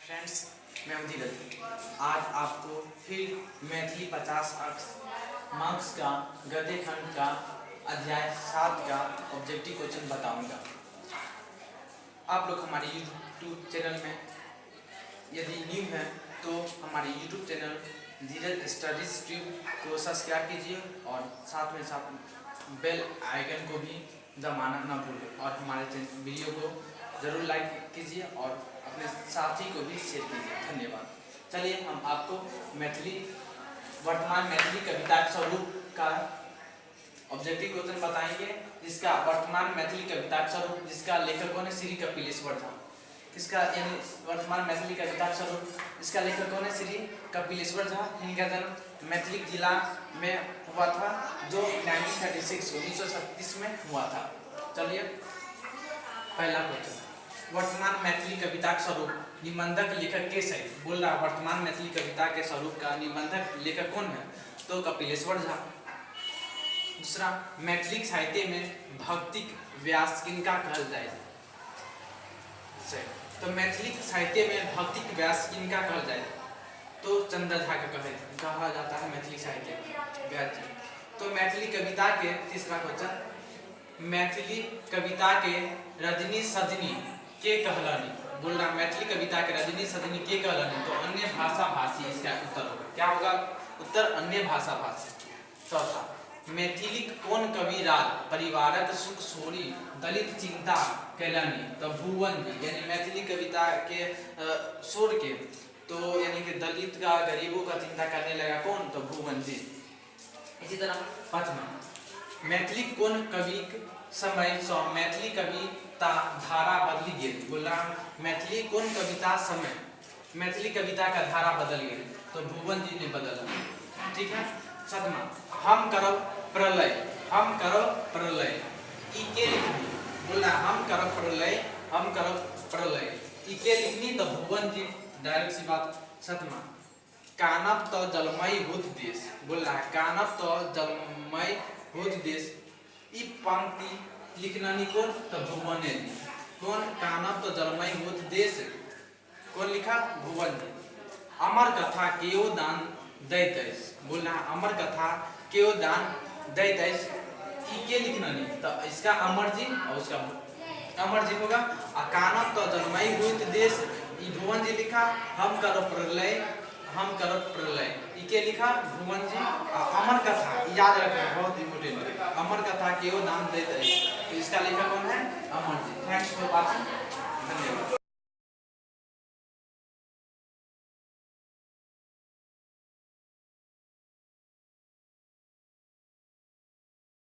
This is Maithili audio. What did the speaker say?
फ्रेंड्स, मैं हूं धीरज। आज आपको फिर मैथिली 50 मार्क्स का गद्य खंड का अध्याय 7 का ऑब्जेक्टिव क्वेश्चन बताऊंगा। आप लोग हमारे यूट्यूब चैनल में यदि न्यू हैं तो हमारे यूट्यूब चैनल धीरज स्टडीज ट्यूब को सब्सक्राइब कीजिए और साथ में साथ बेल आइकन को भी दबाना ना भूलें और हमारे वीडियो को ज़रूर लाइक कीजिए और अपने साथी को भी शेयर कीजिए। धन्यवाद। चलिए हम आपको मैथिली वर्तमान मैथिली कविता स्वरूप का ऑब्जेक्टिव क्वेश्चन बताएंगे, जिसका वर्तमान मैथिली कविता स्वरूप जिसका लेखक कौन है? श्री कपिलेश्वर झा। इसका यानी वर्तमान मैथिली कविता स्वरूप इसका लेखक कौन है? श्री कपिलेश्वर झा। इनका जन्म मैथिली जिला में हुआ था जो 1936 1936 में हुआ था। चलिए पहला क्वेश्चन, वर्तमान मैथिली कविता के स्वरूप निबंधक लेखक के सही बोल रहा। वर्तमान मैथिली कविता के स्वरूप का निबंधक लेखक कौन है? तो कपिलेश्वर झा। दूसरा, मैथिली साहित्य में भक्तिक व्यास किनका कहल जाए? सही, तो मैथिली साहित्य में भक्तिक व्यास किनका कहल जाए? तो चंदा झा के कहा जाता है मैथिली साहित्य व्यास जी। तो मैथिली कविता के तीसरा क्वेश्चन, मैथिली कविता के रजनी सजनी के कहलनी? बोल रहा मैथिली कविता के रजनी सजनी के कहलनी? तो अन्य भाषा भाषी इसका उत्तर होगा। क्या होगा उत्तर? अन्य भाषा भाषी। चौथा, मैथिली कौन कवि राज परिवारक सुख सोरी दलित चिंता कैलनी? तो भुवन जी। यानी मैथिली कविता के शोर के तो यानी कि दलित का गरीबों का चिंता करने लगा कौन? तो भुवन जी। इसी तरह पांचवा, मैथिली कौन कवि समय सँ मैथिली कविता धारा बदली गेल? बोला मैथिली कौन कविता समय मैथिली कविता का धारा बदल गेल? तो भुवन जी ने बदला। ठीक है। सतमा, हम करब प्रलय, हम करब प्रलय ई के लिखनी? बोला हम करब प्रलय, हम करब प्रलय ई के लिखनी? तो भुवन जी, डायरेक्ट सी बात। सतमा, कानब तो जलमय होत देश। बोल रहा है कानब तो जलमय होत देश, ई पंक्ति लिखनानी कौन? तो भुवने जी। कौन? कानब तो जलमय होत देश कौन लिखा? भुवन जी। अमर कथा केओ दान दैत अछि। बोल रहा है अमर कथा केओ दान दैत अछि, ई के लिखनानी? तो इसका अमर जी और उसका अमर जी होगा। आ कानब तो जन्मई होत देश ई भुवन जी लिखा। हम करो प्रलय, हम करो प्रलय ई के लिखा? भुवन जी। आ अमर कथा याद रखना बहुत इम्पोर्टेंट है, अमर कथा केओ दान दैत अछि, तो इसका लेखक कौन है? Amar ji. Thanks for watching, धन्यवाद।